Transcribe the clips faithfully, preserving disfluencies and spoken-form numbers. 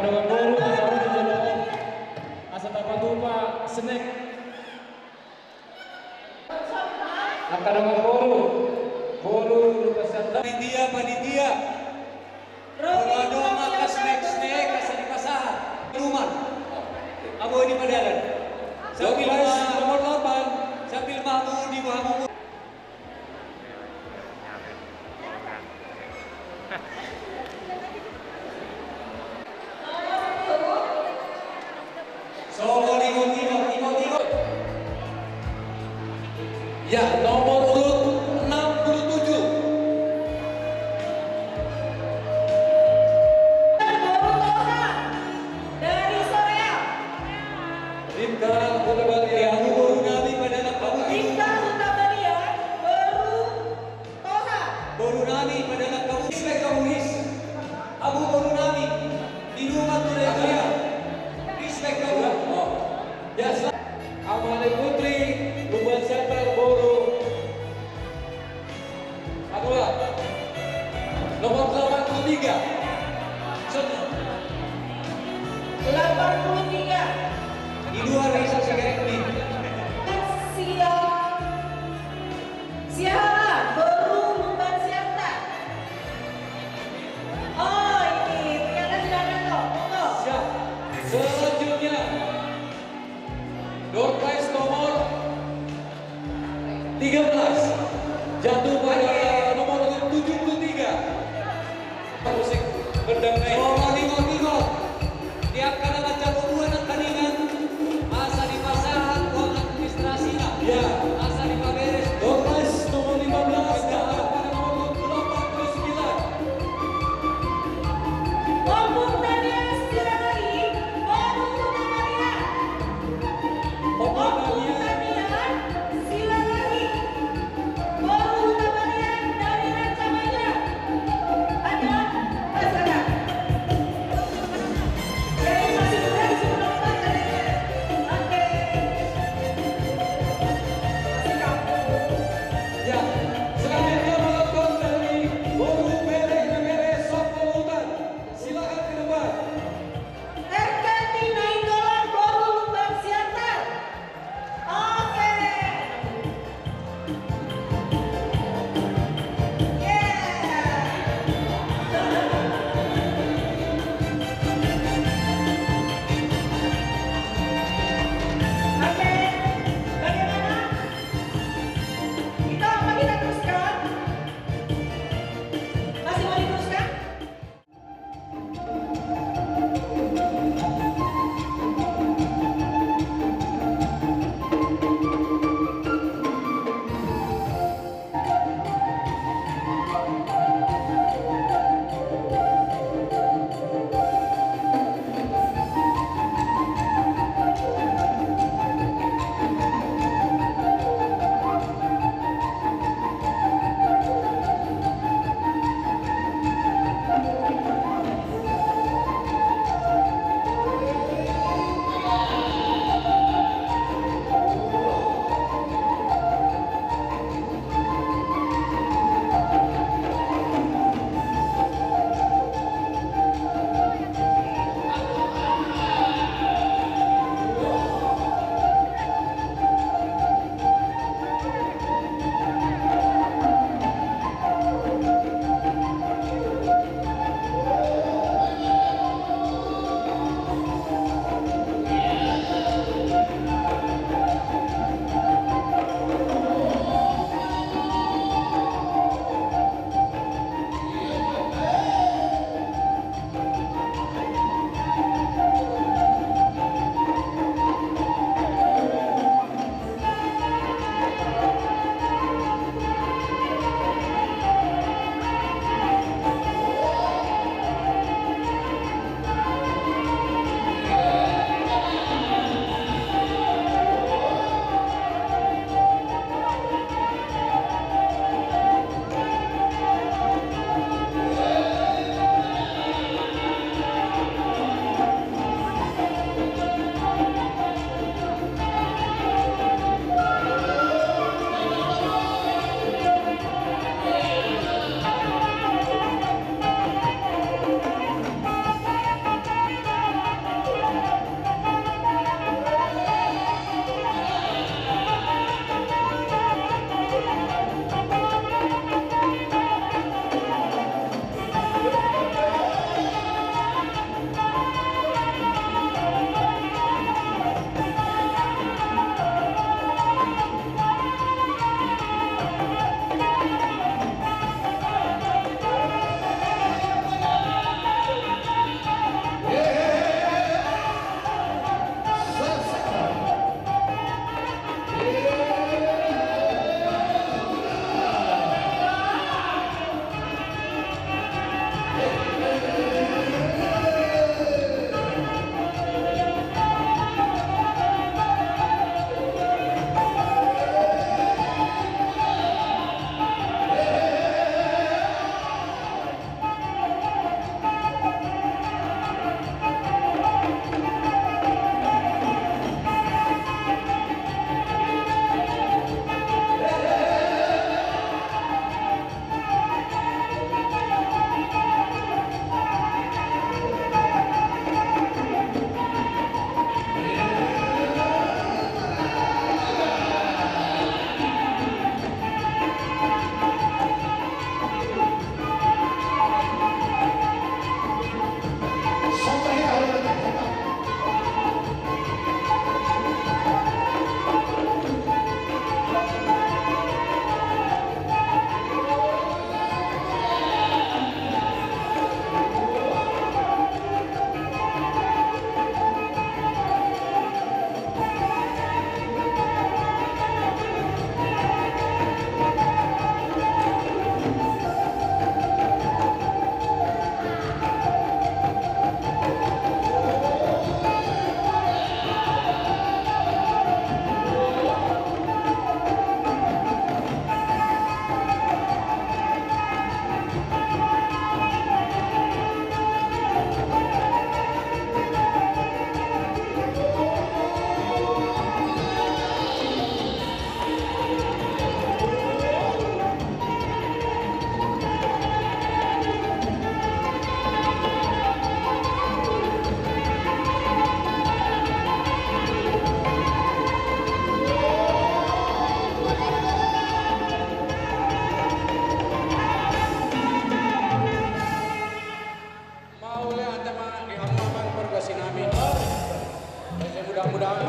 Dongan boru, asa uli jolo, asa tapatupa snack. Angka dongan boru, boru, panitia, panitia. Molo adong angka snack-snack, asa dipasahat. Rumah. Abo di padalan. Sambil ma-, nomor delapan. Sambil mabur di bawah. Songon i, ingot, ingot, ingot, ingot. Ya, nomor urut enam puluh tujuh. Boru Toha dari Soreang. Ripka Hutabalia. Ya, boru nami, padalan hamu. Ripka Hutabalia, boru Toha. Boru nami, padalan hamu. Respect hamu, ris. Hamu boru nami. Di rumah tu daya. Respect hamu. Ya, sel-, Amalia Putri, Lumban Siantar, boru. Aduh. Nomor delapan puluh tiga. Delapan puluh tiga. Di luar bisa sekarang ini. Siap. Siap, boru Lumban Siantar. Oh, ini, ternyata sudah ada toh. Monggo. Siap. Selanjutnya, door prize nomor tiga belas. Jatuh pada nomor tujuh puluh tiga. Musik gendang na i. Songon i, ingot, ingot. Di angka na manjago buah nangkaningan, asa dipasahat uang administrasina. Ya. Asa dipaberes. Door prize nomor lima.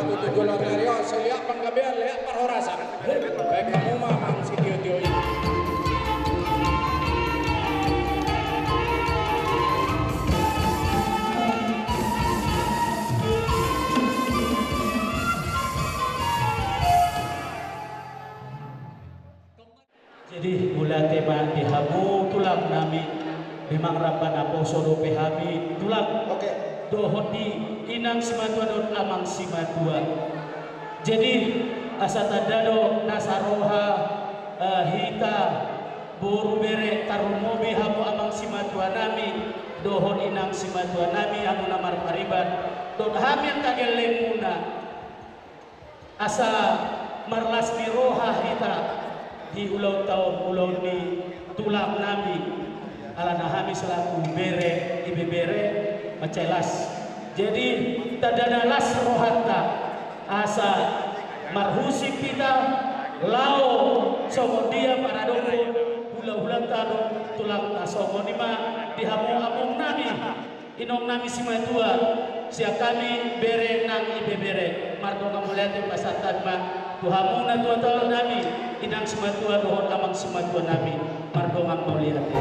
Tutu jolo terios, liat panggabean, liat parhorasan. Baen hamu ma amang sitiotio i. Jadi, mauliate ma di hamu tulang nami, memang ramba naposo dope hami tulang. Oke. Dohot di inang simatua dohot amang simatua. Jadi, asa tanda do nasa roha, eh, hita, boru bere, tarlumobi hamu amang simatua nami, dohot inang simatua nami, hamu na marpariban, dohot hami angka gellengmuna. Asa marlas ni roha hita di ulaonta on, ulaon ni tulang nami, alana hami selaku bere, ibebere, mansai las. Jadi, tanda na las rohanta, asa marhusip hita, laho songon dia paradokhon hulahulanta dohot tulangta, songon i ma di hamu among nami. Inong nami simatua, sian hami bere nang ibebere, mardongan mauliate pasahat ma tu hamu natua-tua nami, inang simatua dohot amang simatua nami, mardongan mauliate.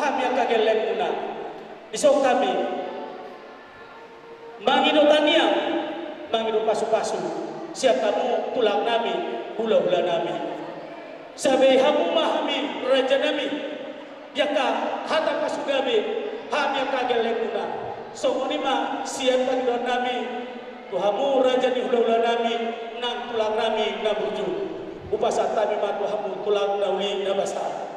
Hami angka gellengmuna, dison hami. Mangido tangiang, mangido pasupasu sian hamu tulang nami, hulahula nami. Sabe hamu ma hami raja nami, di angka hata pasugabe, hami angka gellengmuna. Songon i ma sian pangidoan nami tu hamu raja ni hulahula nami nang tulang nami na burju. Hupasahat hami ma tu hamu tulang na uli na basa.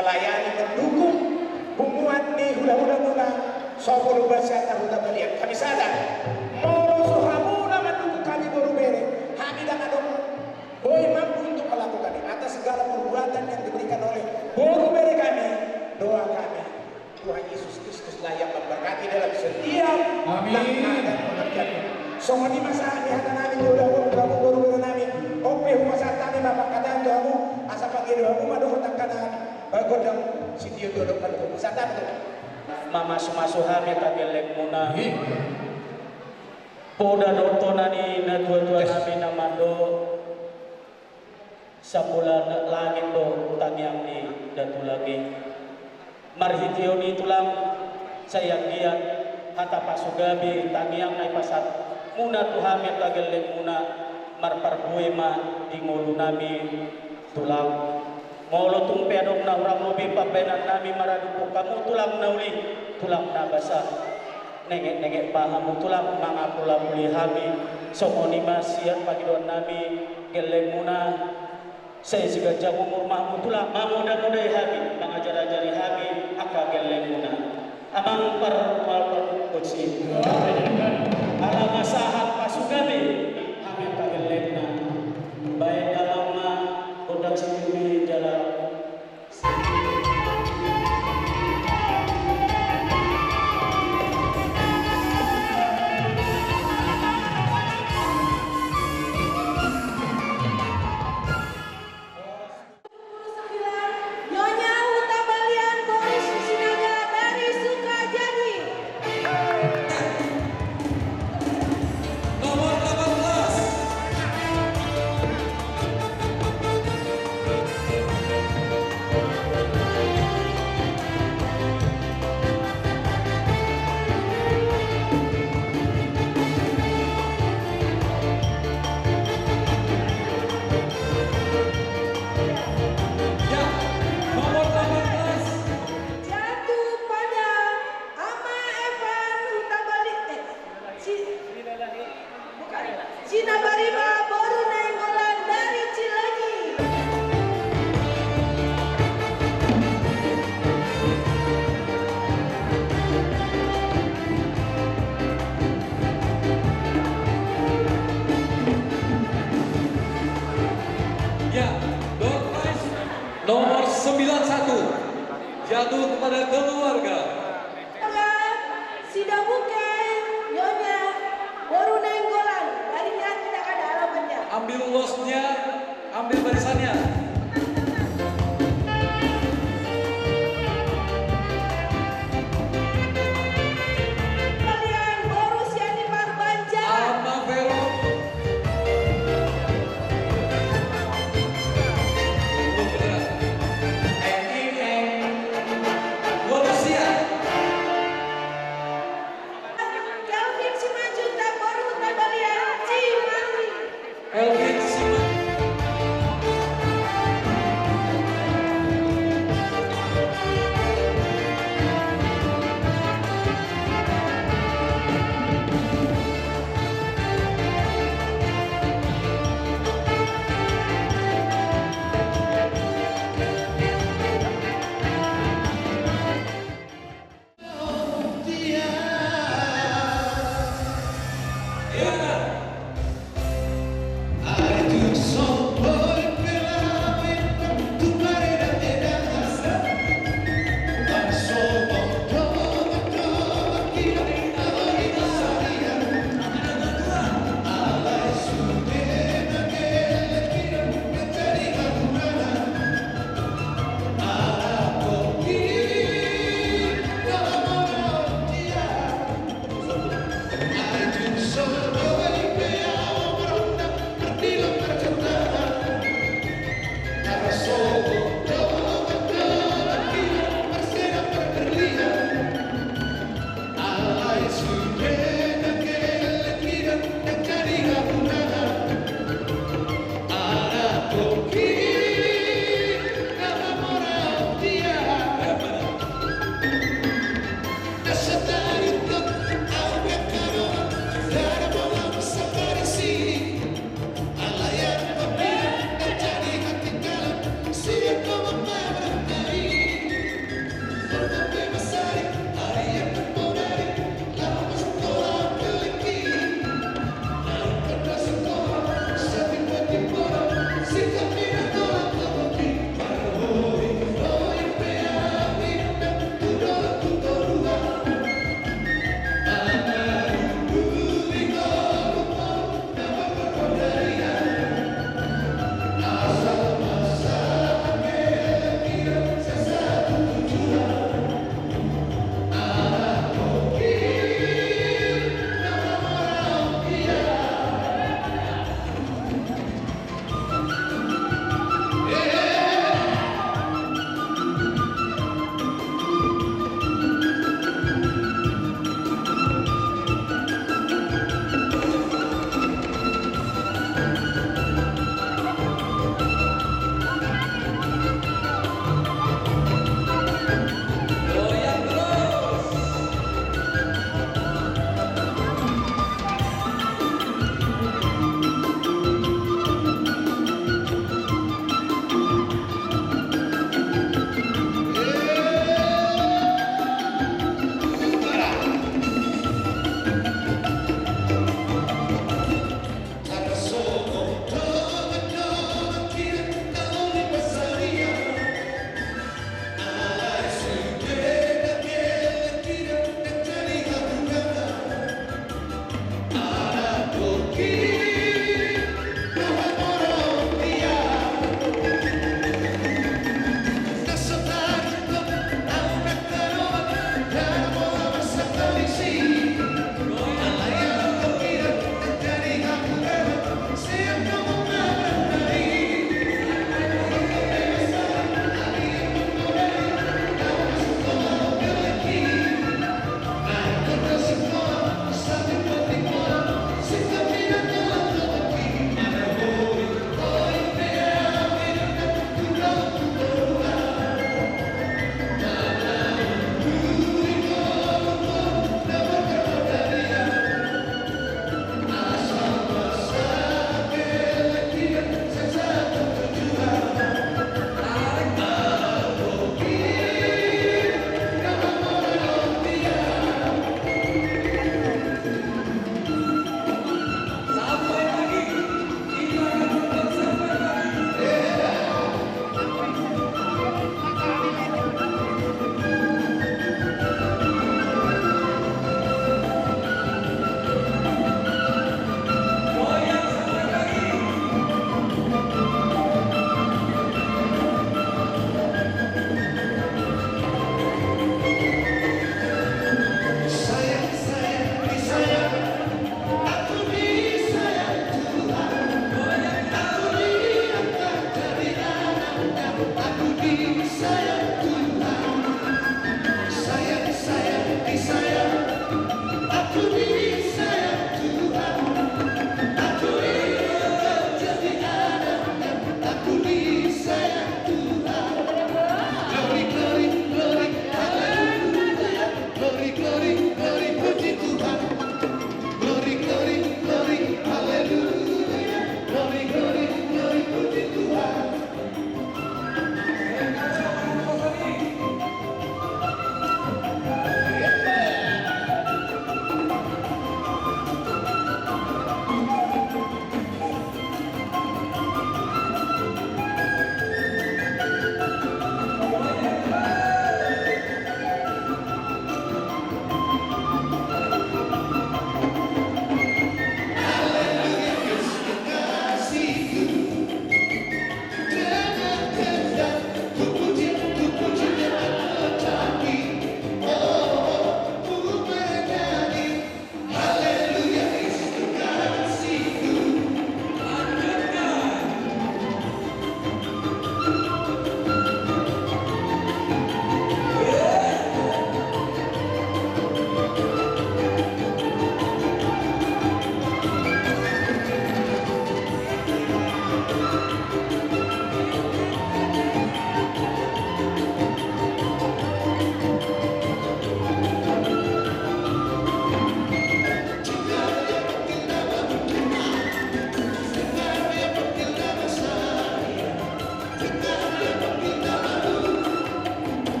Melayani, mendukung punguan ni hula-hula muna, Sopo Lumban Siantar Huta Balian. Hami sada, molo so hamu na mandukung hami boru bere, hami ndang adong boi mampu untuk melakukan ini. Atas segala perbuatan yang diberikan oleh boru bere kami, doa kami, Tuhan Yesus Kristuslah yang memberkati dalam setiap langkah dan pekerjaan. Songon i ma sahat ni hata nami, jolo hamu boru bere nami. On pe hupasahat hami ma pangkataion tu hamu, asa pangido hamu ma dohot angka nami. Gondang sitio jolo hamu, hupasahat hami tu. Mamasu-masu hami angka gellengmuna. Poda do tona ni natua-tua nami na mandok. Sambola langit do tangiang ni datu langit. Marhitehon i tulang, sai anggiat hata pasugabe tangiang na ipasahatmuna tu hami angka gellengmuna, marparbue ma di ngolunami tulang. Molo tung pe adong na hurang lobi pambahenannami maradophon hamu tulang na uli, tulang na basa. Nenget-nenget ma hamu tulang mangapul-apuli hami. Songon i ma sian pangidoannami gellengmuna. Sai siganjang umur ma hamu tulang, mamoda-modai hami, mangajar-ajari hami angka gellengmuna. Amang par, par, par, kunci. Ala masahat pasugabe hami angka gellengna. Baen damang ma gondang sitio jala. Nyonya Hutabalian Boris Sinaga dari Sukajadi. Nomor delapan belas. Ya, nomor delapan belas. Jatuh pada Ama Evan Hutabali, eh, Ci-, bukan. Cina Barima boru Nainggolan dari Cileunyi. Ya, door prize nomor sembilan satu jatuh kepada keluarga. Keluarga Sidabuke, Nyonya boru Nainggolan, tadinya tidak ada alamatnya. Ambil losnya, ambil barisannya. Kalian boru Siani Parbanja. Ama Vero. Belum, belum. Eng, eng, eng. Boru Siani. Kelvin Simanjuntak boru Hutabalian, Cimahi. Kelvin Simanjuntak.